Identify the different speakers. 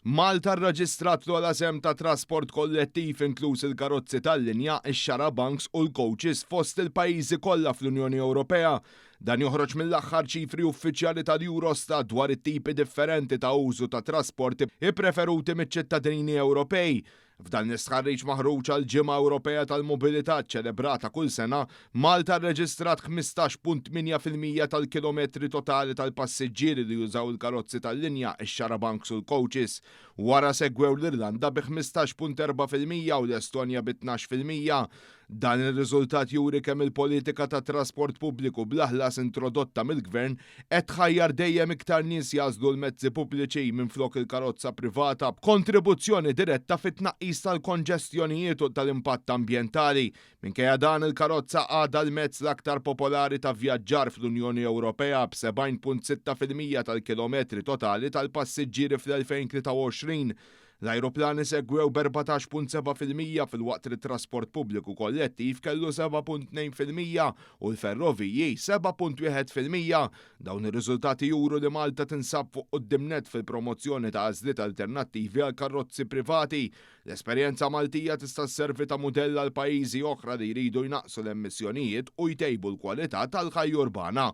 Speaker 1: Malta rreġistrat l-ogħla sehem ta' trasport kollettiv inkluż il-karozzi tal-linja, ix-xarabanks u l-coaches fost il-pajjiżi kollha fl-Unjoni Ewropea. Dan joħroġ mill-aħħar ċifri uffiċjali tal-Eurostat dwar it-tipi differenti ta' użu ta' trasport ippreferuti miċ-ċittadini Ewropej. F'dan l-istħarriġ maħruġ għall-Ġimgħa Ewropea tal-Mobilità ċċelebrata kull sena, Malta rreġistrat 15.8% tal-kilometri totali tal-passiġġieri li jużaw il-karozzi tal-linja, ix-xarabanks u l-coaches. Wara segwew l-Irlanda bi 15.4% u l-Estonja bi 12%. Dan ir-riżultat juri kemm il-politika ta' trasport pubbliku bla ħlas introdotta mill-Gvern qed tħajjar dejjem iktar nies jagħżlu l-mezzi pubbliċi minflok il-karozza privata b'kontribuzzjoni diretta fit-tnaqqis tal-konġestjonijiet u tal-impatt ambjentali. Minkejja dan, il-karozza għadha l-mezz l-aktar popolari ta' vjaġġar fl-Unjoni Ewropea b'70.6% tal-kilometri totali tal-passiġġieri fl-2023. L-ajruplani segwew b'14.7% filwaqt li t-trasport pubbliku kollettiv kellu 7.2% u l-ferroviji 7.1%. Dawn ir-riżultati juru li Malta tinsab fuq quddiem nett fil-promozzjoni ta' għażliet alternattivi għal karozzi privati. L-esperjenza Maltija tista' sservi ta' mudell għal pajjiżi oħra li jridu jnaqqsu l-emissjonijiet u jtejbu l-kwalità tal-ħajja urbana.